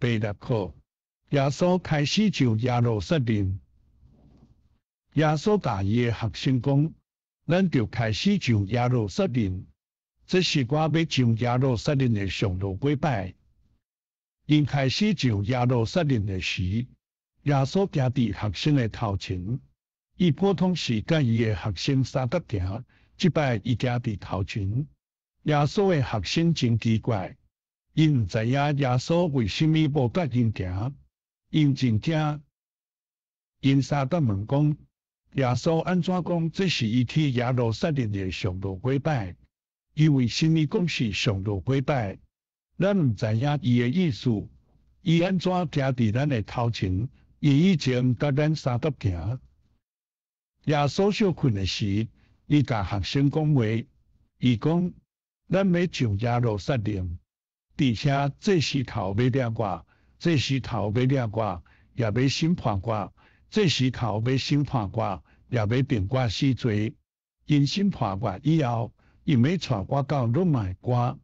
第六課，耶穌開始上耶路撒冷。耶穌共伊的學生講：咱著開始上耶路撒冷。這是我欲上耶路撒冷的上落尾擺。𪜶開始上耶路撒冷的時，耶穌行佇學生的頭前。伊普通是佮伊的學生相佮行，這擺伊行佇頭前。耶穌的學生真奇怪。𪜶毋知影耶穌為啥物無佮𪜶行，𪜶真驚。𪜶相佮問講：耶穌按怎講這是伊去耶路撒冷的上落尾擺？伊為啥物講是上落尾擺？咱毋知影伊的意思。伊按怎行佇咱的頭前？伊以前佮咱相佮行。耶穌小睏的時，伊共學生講話，伊講：咱欲上耶路撒冷。佇遐祭司頭欲掠我，祭司頭欲掠我，也欲審判我，祭司頭欲審判我，也欲定我死罪。𪜶審判我以後，𪜶欲帶我到羅馬的官，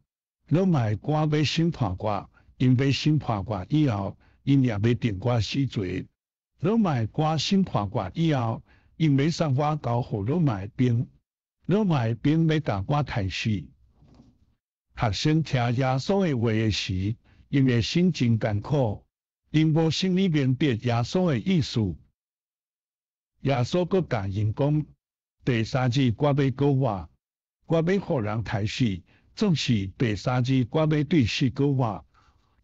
羅馬的官欲審判我，𪜶欲審判我以後，𪜶也欲定我死罪。羅馬的官審判我以後，𪜶欲送我交予羅馬的兵，羅馬的兵欲共我刣死。學生聽耶穌的話的時，𪜶的心真艱苦，𪜶無啥物明白耶穌的意思。耶穌閣共𪜶講：第三日我欲復活，我欲予人刣死，總是第三日我欲對死復活。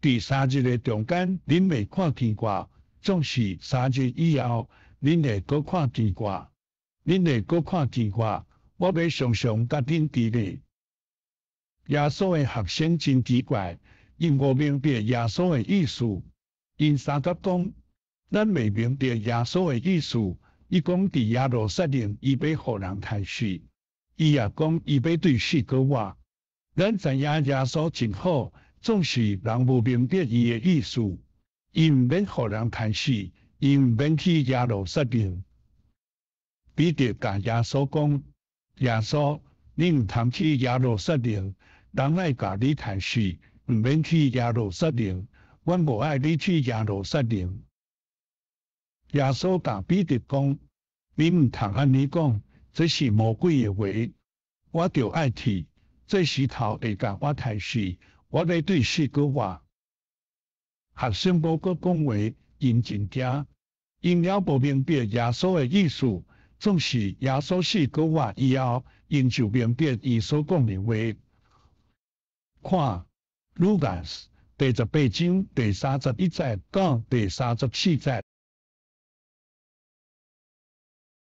佇三日的中間，恁袂看見我，總是三日以後，恁會閣看見我。恁會閣看見我，我欲常常佮恁佇咧。耶穌的學生真奇怪，𪜶無明白耶穌的意思。𪜶相佮講：咱袂明白耶穌的意思。伊講佇耶路撒冷，伊欲予人刣死。伊也講伊欲對死復活。咱知影耶穌真好，總是人無明白伊的意思。伊毋免予人刣死，伊毋免去耶路撒冷。彼得共耶穌講：耶穌，你毋通去耶路撒冷。人愛共你刣死，毋免去耶路撒冷。阮無愛你去耶路撒冷。耶穌共彼得講：你毋通按呢講，這是魔鬼的話。我著愛去，祭司頭會共我刣死，我欲對死復活。學生無閣講話，𪜶真驚，𪜶了無明白耶穌的意思，總是耶穌死復活以後，𪜶就明白伊所講的話。看，路加第18章第31節到第34節。